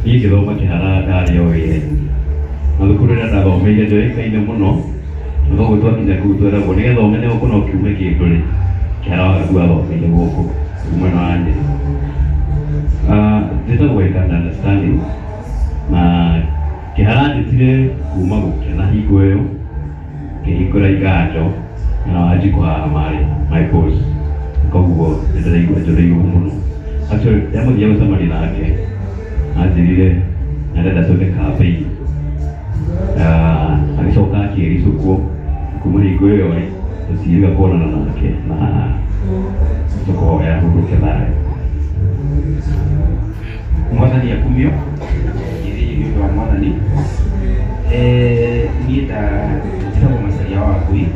Niĩ ngĩthoma Kĩhara ndarĩ o wĩra-inĩ na thukuru ĩrĩa ndathomeire ndĩoĩkaine mũno, na koguo twakinya kũu tweragwo nĩgetha ũmenye gũkũ no kiume kĩndũ rĩ, Kĩhara wa Gathua athomeire gũkũ mwena wa Nyĩrĩ. Njĩtagwo Ekanda Stanley na Kĩhara anjĩtire kuma gũkena hingo ĩyo ngĩhingũra iganjo na Wanjikũ haha marĩ my boss, koguo nĩndĩraigua njũrĩirwo mũno. Actually ndamũthia gũcemania nake anjĩrire nĩarenda twĩke campaign, agĩcoka akĩricũkwo kuma hingo ĩyo rĩ tũtiĩrĩga kuonana nake na tũkũhoya ahurũke thayũ. Mwathani akumio, ĩrĩ nĩ ũndũ wa Mwathani. Niĩ njĩtagwo Macharia wa Wangui.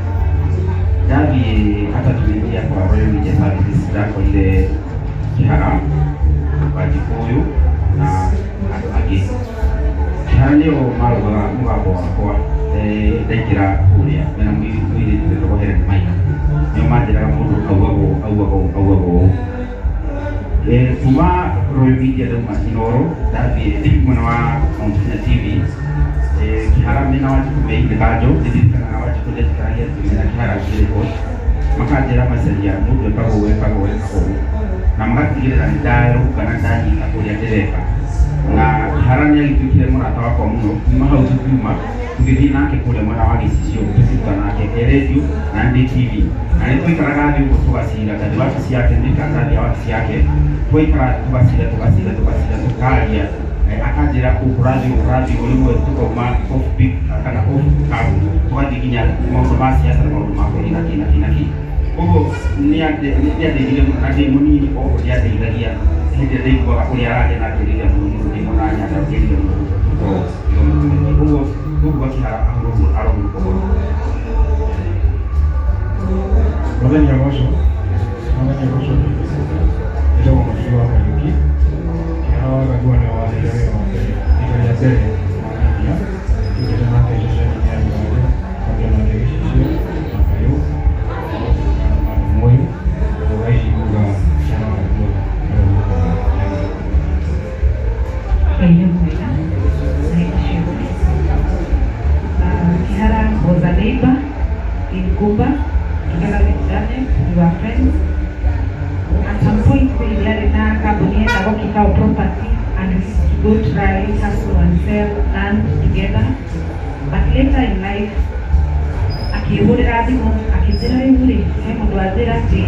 Ndathiĩ attachment yakwa Royal Media Services ndakorire Kĩhara, Wanjikũ ũyũ na andũ angĩ. Kĩhara nĩo maraugaga mũgambo wakwa ndaingĩra kũrĩa mena mũirĩtu wetagwo Helen Maina. Nĩo manjĩraga mũndũ augagwo augagwo augagwo ũũ. Kuma Royal Media ndauma Inooro ndathiĩ mwena wa Mount Kenya TV, Kĩhara mena Wanjikũ me Iganjo, nĩndirikanaga Wanjikũ nĩanjikaragia thĩ mena Kĩhara ngĩ record, makanjĩra Macharia mũndũ ekagwo ũũ ekagwo ũũ ekagwo ũũ, na magatigĩrĩra nĩndarũnga na nĩndanyita ũrĩa ndĩreka. Na Kĩhara nĩagĩtuĩkire mũrata wakwa mũno, kuma hau tũkiuma tũgĩthiĩ nake kũrĩa mwena wa Gĩcicio tũkĩruta nake e radio na ndĩ TV. Na nĩtwaikaraga thĩ ũguo tũgacira, ngathiĩ wabici yake, ndirikanaga ndathiĩ wabici yake, twaikara thĩ tũgacira tũgacira tũgacira tũkaria, akanjĩra ũrathiĩ ũũ ũrathiĩ ũũ, rĩmwe tũkauma off pick kana off curve tũgathiĩ nginya maũndũ ma siasa na maũndũ ma bũrũri na kĩ na kĩ na kĩ. Koguo nĩandeithirie mũno na ndĩ mũnini oho nĩandeithagia hĩndĩ ĩrĩa ndaiguaga ũrĩa araria na ngĩrĩra mũno mũno ndĩ mwana wa Nyandarua ngĩrire mũno gũkorwo ngĩthoma. Koguo koguo Kĩhara arohurũka ũhoro. Mwathani agocwo, Mwathani agocwo njĩtagwo Mũtigi wa Kariũki. Kĩhara wa Gathua nĩwe waheire wĩra wa mbere rita rĩa mbere wa media, tũrutĩte nake ceceni-inĩ ya Iganjo, twaria nake Gĩcicio na Kayũ na Mũyũ, koguo thaa ici nguga Kĩhara wa Gathua arohurũka tene. Ngai nĩ mwega na hĩndĩ ciothe. Kihara was a neighbor in Gumba, together with Janet, we were friends. At some point they yarĩ na kambuni yetagwo Kikao Property and we used to go try, hustle and sell land together. But later in life akĩhũrĩra thimũ akĩnjĩra rĩu rĩ he mũndũ anjĩra atĩ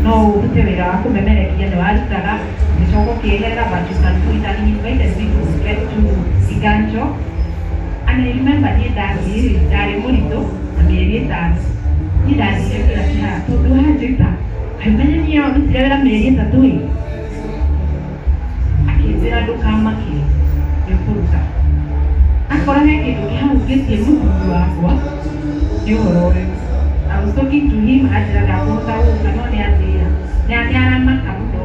no ũrute wĩra wa kũmemerekia nĩ warutaga ũgĩcoka ũkĩeherera, but you can do it, and he invited me to get to Iganjo. And I remember niĩ ndathiĩ rĩ ndarĩ mũritũ na mĩeri 5, niĩ ndathire ngĩra Kĩhara tondũ wanjĩta kaimenya niĩ ndutire wĩra mĩeri 3 ĩ, akĩnjĩra ndũkamake nĩ ũkũruta akorwo he kĩndũ kĩhahutĩtie mũthuri wakwa nĩ ũhoro ũyũ. I was talking to him, anjĩra ndakũhota gũka no nĩ anjĩra nĩ aramaka mũno,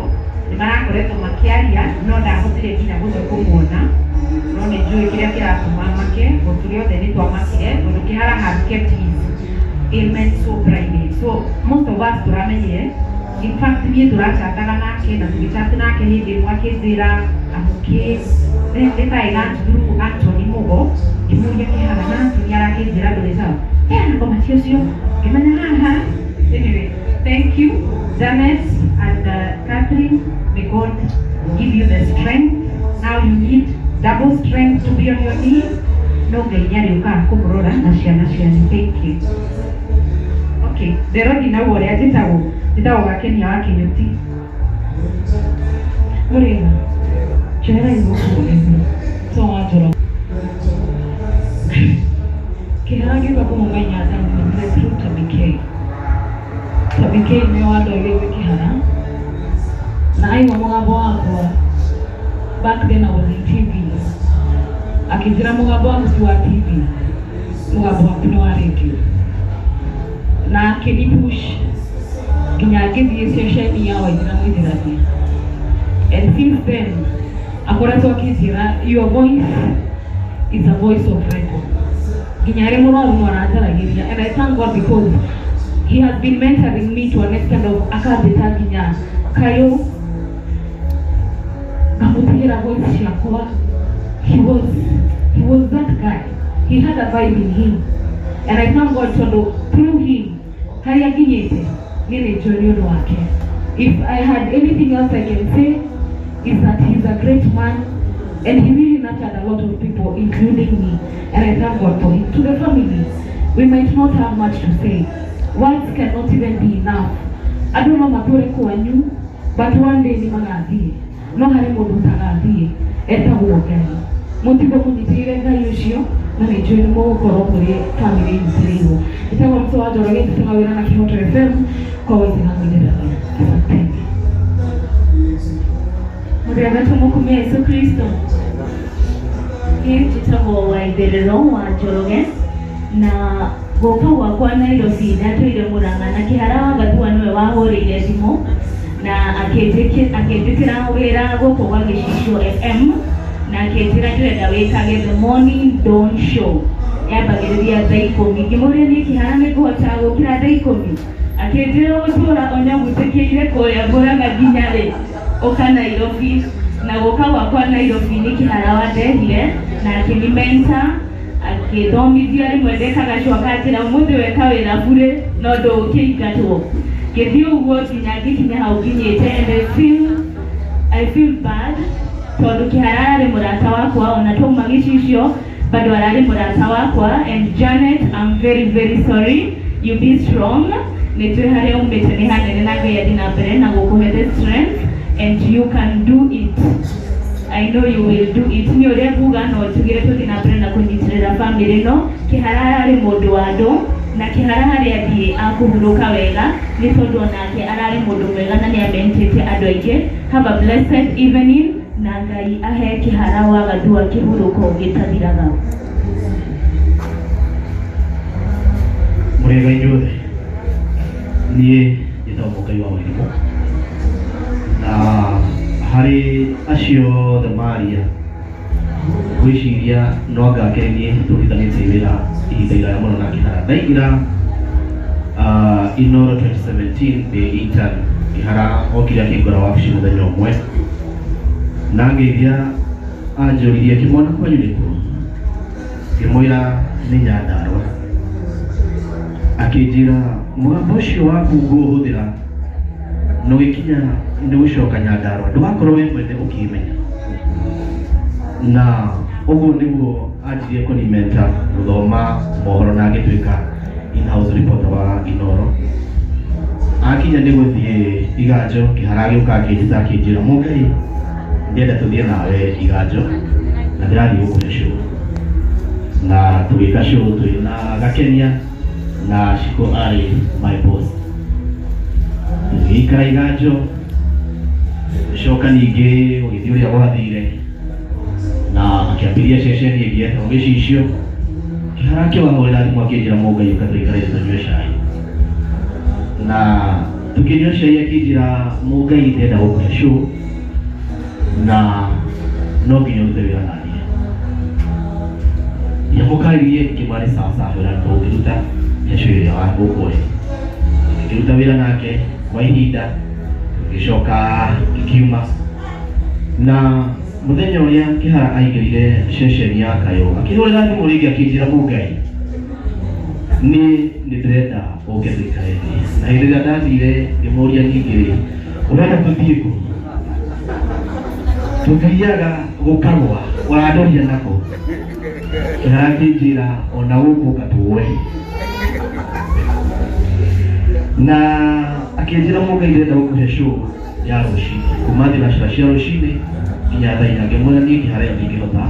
nĩ marakoretwo makĩaria no ndahotire nginya gũthiĩ kũmuona, no nĩ njũĩ kĩrĩa kĩratũma make, tũrĩ othe nĩ twamakire tondũ Kĩhara had kept his ailment so private, so most of us tũramenyire. In fact niĩ tũrachataga nake na tũgĩchat nake hĩndĩ ĩmwe akĩnjĩra I'm okay. Then later I learned through Anthony Mugo, ngĩmũria Kĩhara na Anthony arakĩnjĩra ndũrĩ sawa, ena ngoma cio cio ngĩmenya haha. Anyway, thank you Janet and Catherine, may God give you the strength. Now you need double strength to be on your knees. No Ngai nĩarĩũkaga kũmũrora na ciana cianyu. Thank you. Okay, ndero ndinauga ũrĩa njĩtagwo, njĩtagwo Gakenia wa Kĩnyuti. Mũrĩga njoera igũkũ nene to wanjora Kĩhara ngĩũka kũmũmenya ndamũmenyire through Tabi K. Tabi K nĩwe wandwarire gwĩ Kĩhara na aigua mũgambo wakwa. Back then I was in TV, akĩnjĩra mũgambo waku ti wa TV, mũgambo waku nĩ wa radio, na akĩni push nginya ngĩthiĩ ceceni ya Waithera Mũithĩraria, and since then akoretwo akĩnjĩra your voice is a voice of record, nginya arĩ mũrwaru no aranjaragĩria. And I thank God because he has been mentoring me to an extent of akanjĩta nginya kayũ. Ngamũtigĩra voice ciakwa. He was that guy. He had a vibe in him, and I thank God tondũ through him harĩa nginyĩte niĩ nĩ njũĩ nĩ ũndũ wake. If I had anything else I can say, is that he's a great man and he really nurtured a lot of people, including me, and I thank God for him. To the family, we might not have much to say. Words cannot even be enough. Andũ no matũre kwanyu, but one day nĩ magathiĩ, no harĩ mũndũ ũtagathiĩ etagwo Ngai. Mũtigo mũnyitĩrĩre Ngai ũcio, na nĩ njũĩ nĩ mũgũkorwo mũrĩ family ĩnyitĩrĩirwo. Ĩtagwo Mso wa Njoroge, ndutaga wĩra na Kĩhoto FM kwa Waithera Mwinĩragia. Asanteni. Mũrĩega, tũmũkumia Yesu Kristo. Niĩ njĩtagwo Waitherero wa Njoroge, na gũka gwakwa Nairobi ndatũire Mũrang'a, na Kĩhara wa Gathua nĩwe wahũrĩire thimũ na akĩnjĩtĩra wĩra gũkũ gwa Gĩcicio FM, na akĩnjĩra, "Ndĩrenda wĩkage The Morning Dawn Show, yambagĩrĩria thaa 10." Ngĩmũria, "Niĩ Kĩhara nĩ ngũhota gũkĩra thaa 10?" Akĩnjĩra, "Ũgũtũra ũnyamũtĩkĩire kũrĩa Mũrang'a nginya rĩ ũka Nairobi." Na gũka gwakwa Nairobi nĩ Kĩhara wandehire na akĩnimenta, akĩthomithia. Rĩmwe ndekaga show akanjĩra, "Ũmũthĩ weka wĩra burĩ no ndũkĩingatwo." Ngĩthiĩ ũguo nginya ngĩkinya hau nginyĩte, and I feel bad tondũ Kĩhara ararĩ mũrata wakwa. Ona twauma Gĩcicio bado ararĩ mũrata wakwa. And Janet, I'm very, very sorry. You be strong. Nĩ njũĩ harĩa umĩte nĩ hanene, na Ngai athiĩ na mbere na gũkũhe the strength, and you can do it. I know you will do it. Nĩ ũrĩa nguga, no njugire tũthiĩ na mbere na kũnyitĩrĩra family ĩno. Kĩhara ararĩ mũndũ wa andũ, na Kĩhara harĩa athiĩ akũhurũka wega, nĩ tondũ onake ararĩ mũndũ mwega na nĩ amentĩte andũ aingĩ. Have a blessed evening, na Ngai ahe Kĩhara wa Gathua kĩhurũko gĩtathiraga. Mũrĩega inyuothe. Niĩ njĩtagwo Mũngai wa Wairimũ, na harĩ acio othe maria, ngwĩciria no anga akĩrĩ niĩ tũrutithanĩtie wĩra ihinda iraya mũno na Kĩhara. Ndaingĩra Inoro 2017 ndĩ intern, Kĩhara okire akĩngora wabici mũthenya ũmwe na ngeithia, anjũririe, "Kĩmwana, kwanyu nĩkũ?" Ngĩmwĩra nĩ Nyandarũa. Akĩnjĩra, "Mũgambo ũcio waku ngũũhũthĩra na ũgĩkinya nĩ gũcoka Nyandarũa, ndũgakorwo wĩ mwene ũkĩmenya." Na ũguo nĩguo anjirie kũnimenta gũthoma mohoro na ngĩtuĩka in-house reporter wa Inoro. Akinya nĩ gũthiĩ Iganjo, Kĩhara agĩũka akĩnjĩta, akĩnjĩra, "Mũngai, ndĩrenda tũthiĩ nawe Iganjo na ndĩrathiĩ gũkũhe show." Na tũgĩka show twĩ na Gakenia na Shiko arĩ my boss. Tũgĩikara Iganjo, gĩcoka ningĩ gũgĩthiĩ ũrĩa gwathire, na akĩambĩrĩria ceceni ĩngĩ yetagwo Gĩcicio. Kĩhara akĩwahũrĩra thimũ, akĩnjĩra, "Mũngai, ũka tũikare thĩ tũnyue cai." Na tũkĩnyua cai, akĩnjĩra, "Mũngai, ndĩrenda gũkũhe show na no nginya ũrute wĩra naniĩ." Ndiamũkaririe, ngĩmwĩra nĩ sawa sawa, wĩra tũngĩruta, he show ĩrĩa ũkũhe. Ngĩruta wĩra nake kwa ihinda, ngĩcoka ngĩkiuma. Na mũthenya ũrĩa Kĩhara aingĩrire ceceni ya Kayũ, akĩhũrĩra thimũ rĩngĩ, akĩnjĩra, "Mũngai, niĩ nĩ ndĩrenda ũke tũikare thĩ." Na hĩndĩ ĩrĩa ndathire, ngĩmũria, "Ningĩ rĩ, ũrenda tũthiĩ kũ? Tũthiaga gũkagwa, ũrandoria nako?" Kĩhara akĩnjĩra, "Ona gũkũ ũka tuoe." Na akĩnjĩra, "Mũngai, ndĩrenda gũkũhe show ya rũcinĩ kuma thinacara cia rũcinĩ nginya thaa 4." Ngĩmwĩra, "Niĩ Kĩhara ĩyo ndingĩhota.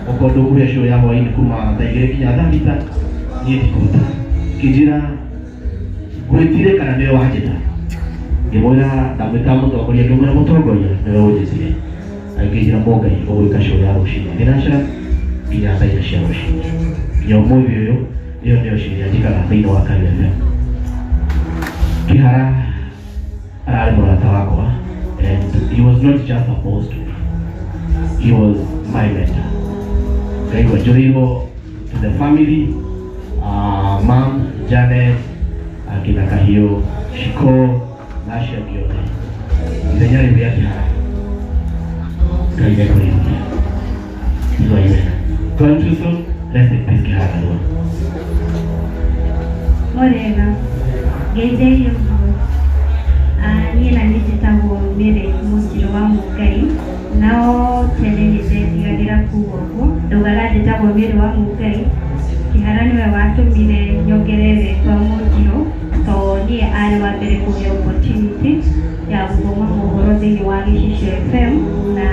Okorwo ndũkũhe show ya hwaĩ-inĩ kuma thaa 2 nginya thaa 6, niĩ ndikũhota." Akĩnjĩra, "Ngwĩtire kana nĩwe wanjĩta?" Ngĩmwĩra, ndamwĩta mũtongoria, ngĩmwĩra, "Mũtongoria, nĩwe ũnjĩtire." Agĩkĩnjĩra, "Mũngai, ũgwĩka show ya rũcinĩ thinacara nginya thaa 4 cia rũcinĩ." Nginya ũmũthĩ ũyũ, ĩyo nĩyo show ĩrĩa njĩkaga thĩinĩ wa Kayũ FM. Kĩhara ararĩ mũrata wakwa, and he was not just a boss to me, he was my mentor. Ngaigua njũrĩirwo. To the family, Mam Janet, akina Kahiũ, Shiko na acio angĩ othe, ithenya rĩu rĩa Kĩhara. Ngai ekũrĩithia. Tigwai wega. Gone too soon, rest in peace Kĩhara Gathua. Morena, ngeithĩirio ũguo. Niĩ na niĩ njĩtagwo Mary Mũnjirũ wa Mũngai, no tene nĩ ndetigagĩra kuga ũguo, ndaugaga njĩtagwo Mary wa Mũngai, Kĩhara nĩwe watũmire nyongerere rĩtwa Mũnjirũ, tondũ niĩ arĩ wa mbere kũhe opportunity ya gũthoma mohoro thĩinĩ wa Gĩcicio FM, na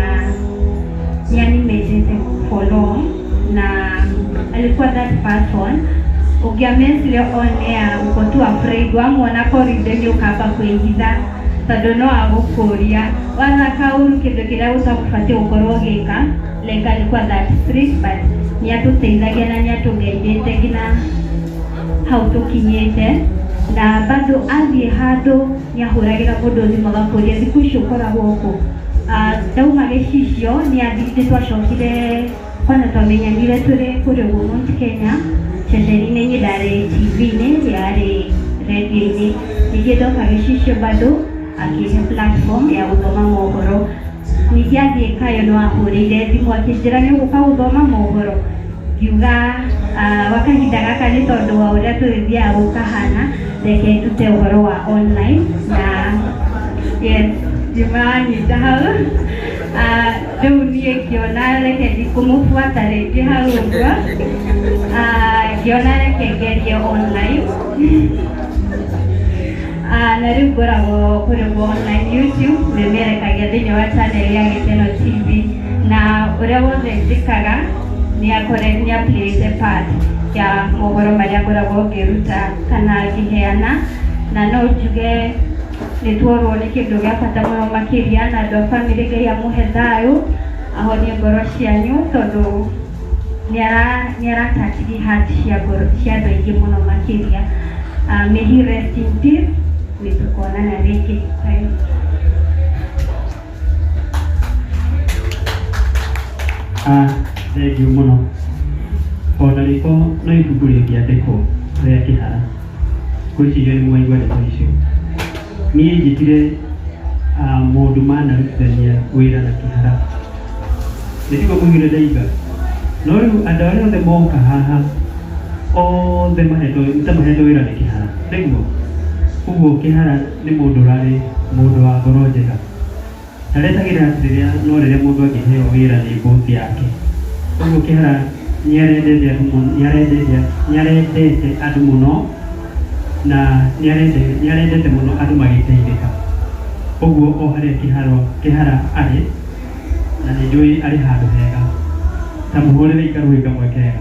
nĩ animatete for long, na alikuwa that person ũngĩamecire on air uko tu afraid wamwona corridor nĩ ũkamba kwĩhitha tondũ no agũkũria wathaka ũru kĩndũ kĩrĩa ũtagũbatiĩ gũkorwo ũgĩka. Like, alikuwa that strict, but nĩ atũteithagia na nĩ atũgaidĩte nginya hau tũkinyĩte. Na bado athiĩ handũ nĩ ahũragĩra mũndũ thimũ agakũria, "Thikũ ici ũkoragwo kũ?" Ndauma Gĩcicio nĩ twacokire kwanza twamenyanire tũrĩ kũrĩa ũguo Mount Kenya ceceni-inĩ, niĩ ndarĩ TV-inĩ, yarĩ radio-inĩ. Ningĩ ndoka Gĩcicio bado akĩhe platform ya gũthoma mohoro. Ningĩ athiĩ Kayo no ahũrĩire thimũ akĩnjĩra, "Nĩ ũgũka gũthoma mohoro?" Ngiuga, wa kahinda gaka nĩ tondũ wa ũrĩa tũrĩthiaga gũkahana, reke ndute ũhoro wa online. Na yes, ndimanyita hau. Rĩu niĩ ngĩona reke ndikũmũbuata rĩngĩ hau ũguo. Ngĩona reke ngerie online. Na rĩu ngoragwo kũrĩ ũguo online YouTube, memerekagia thĩinĩ wa channel ya Gĩkeno TV, na ũrĩa wothe njĩkaga nĩ akore nĩ aplayĩte part ya mohoro marĩa ngoragwo ngĩruta kana ngĩheana. Na no njuge nĩ tuorwo nĩ kĩndũ gĩa bata mũno makĩria, na andũ a bamĩrĩ, Ngai amũhe thayũ, ahonie ngoro cianyu, tondũ nĩ aratouch heart cia ngoro cia andũ aingĩ mũno makĩria. May he rest in peace. Nĩ tũkonana rĩngĩ. Thank you. Thengiũ mũno. Ona rĩko no ibuku rĩngĩandĩkwo rĩa Kĩhara, ngwĩciria nĩ mwaigua ndeto icio. Niĩ njĩtire mũndũ manarutithania wĩra na Kĩhara, nĩ tiguo mũiguire ndaiga? No rĩu andũ arĩa othe moka haha othe mahetwo nĩ ta mahetwo wĩra nĩ Kĩhara, nĩguo ũguo. Kĩhara nĩ mũndũ ũrarĩ mũndũ wa ngoro njega, ndaretagĩrĩra atĩ rĩrĩa no rĩrĩa mũndũ angĩheo wĩra nĩ boss yake. Ũguo Kĩhara nĩ arendete andũ mũno, nĩ arendete andũ mũno, na nĩ arendete mũno andũ magĩteithĩka. Ũguo o harĩa Kĩhara arĩ, na nĩ njũĩ arĩ handũ hega, ta mũhũrĩre ikarũhĩ kamwe kega.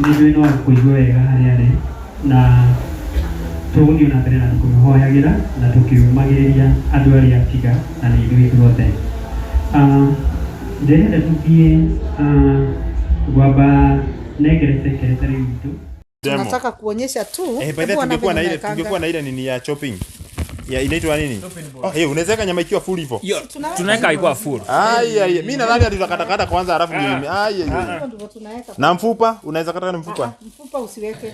Nĩ njũĩ no akũigua wega harĩa arĩ, na tũgũthiĩ na mbere na tũkĩmũhoyagĩra na tũkĩũmagĩrĩria andũ arĩa atiga na nĩ ithuĩ ithuothe. Ndĩrenda tũthiĩ, ngwamba nengere secretary witũ. Demo. Tunataka kuonyesha tu. Eh, by the Hebu way, ona tungekuwa na venye ile unawekanga. tungekuwa na ile nini ya chopping. Ya inaitwa nini? Oh, hey, unaweza weka nyama ikiwa full hivyo. Tunaweka Tunaweka hivyo. ikiwa full. Ai ai, mimi nadhani ati tutakatakata kwanza alafu ndio ai ai. Hivyo ndivyo tunaweka. Na mfupa, unaweza kata na mfupa? Ah, mfupa usiweke.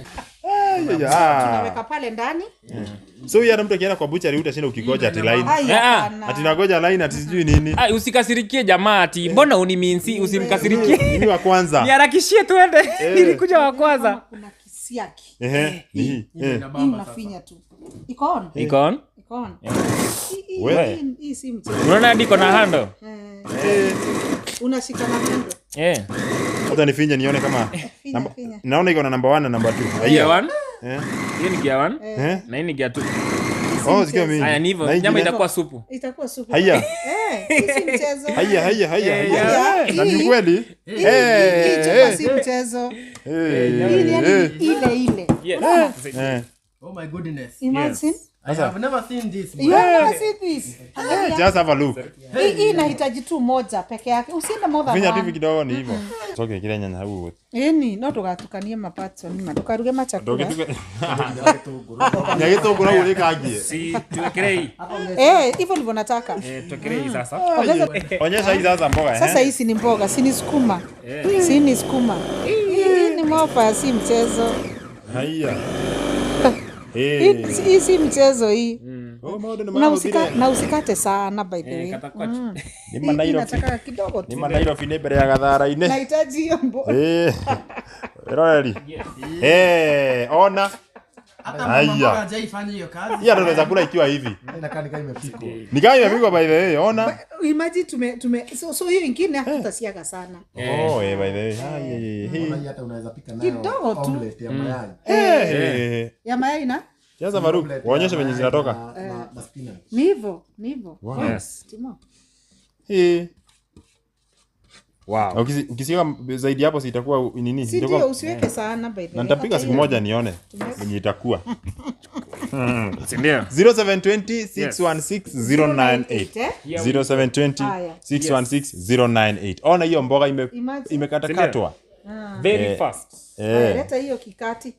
Ai ai. Ah. Tunaweka pale ndani. So hii hata mtu akienda kwa butchery utashinda ukigoja ati line. Ai, hapana. Ati nagoja line ati sijui nini. Ai, usikasirikie jamaa ati mbona uniminsi, usimkasirikie. Mimi wa kwanza. Niharakishie tuende. Nilikuja wa kwanza. Kama kuna kisiagi. Ehe, ni hii. Eh. Hii unafinya tu. Iko on? Iko on? Iko on. We. Hii si mchezo. Unaona hadi iko na handle. Eh. Unashika na handle. Eh. Hata nifinye nione kama Finya, finya. Naona iko na number 1 na number 2. Gear 1. Eh. Hiyo ni gear 1. Eh. Na hii ni gear 2. Oh, zikiwa mingi. Haya ni hivyo. Na hii Nyama ingine? itakuwa supu. Itakuwa supu. Haya. Eh, hii si mchezo. Haya haya haya haya. Haya, Na ni kweli? Hii chupa si mchezo. Eh. Hii ni yani Eh. ile ile. Yes. Eh. Oh my goodness. Imagine. I have never seen this. You have never seen this. Angalia. Just have a look. Hii inahitaji tu moja peke yake. Usiende more than Finya tu hivi one. kidogo ni hivyo. Toke kile nyanya huu. Ĩni no ndũgatukanie mapatson ma ndũkaruge machakula. Nyagĩtũngũra ũrĩkangie. Si tuwekelee hii. Eh, hivyo ndivyo nataka. Eh, tuwekelee hii sasa. Ongeza. Onyesha hii sasa mboga eh. Sasa hii si ni mboga, si ni sukuma. Si ni sukuma. Hii ni mofa, si mchezo. Haya. Hii Eh. hii si mchezo hii. Oh, maũndũ nĩ Na usika, mahũthire. na usikate sana, by the Eh, way. kata kwachu. Nĩ ma Hii Nairobi. inataka kidogo tu. Nĩ ma Nairobi nĩ mbere ya gathara-inĩ. Nahitaji hiyo mboga. Eh. Roreri. Eh, ona. Hata mama mboga Haya. hajaifanya hiyo kazi. Hii hata unaweza kula ikiwa hivi. Inakaa ni kama imepikwa. Ni kama imepikwa, by the way, ona. Imagine tume so hiyo ingine hatutasiaga sana. Oh, eh, by the way. Ah, yeah, yeah, yeah. Ona hii hata unaweza pika nayo Kidogo tu. omelette ya mayai. Eh, eh. Ya mayai na Sasa Faruk, Omelette ya waonyeshe venye mayai zinatoka. na spinach. Ni hivyo, ni hivyo. Wow. Yes. Timo. Eh. Wow. Na ukisiweka zaidi hapo si itakuwa nini? Si ndio usiweke sana, by the Na way. nitapika Hata siku hiyo- moja nione venye itakuwa. Si ndio? 0720 616 098. Eh? 0720 Haya. 616 098. Ona hiyo mboga Imagine. imekatakatwa. Very Eh, fast. Haya, Eh. leta hiyo kikati.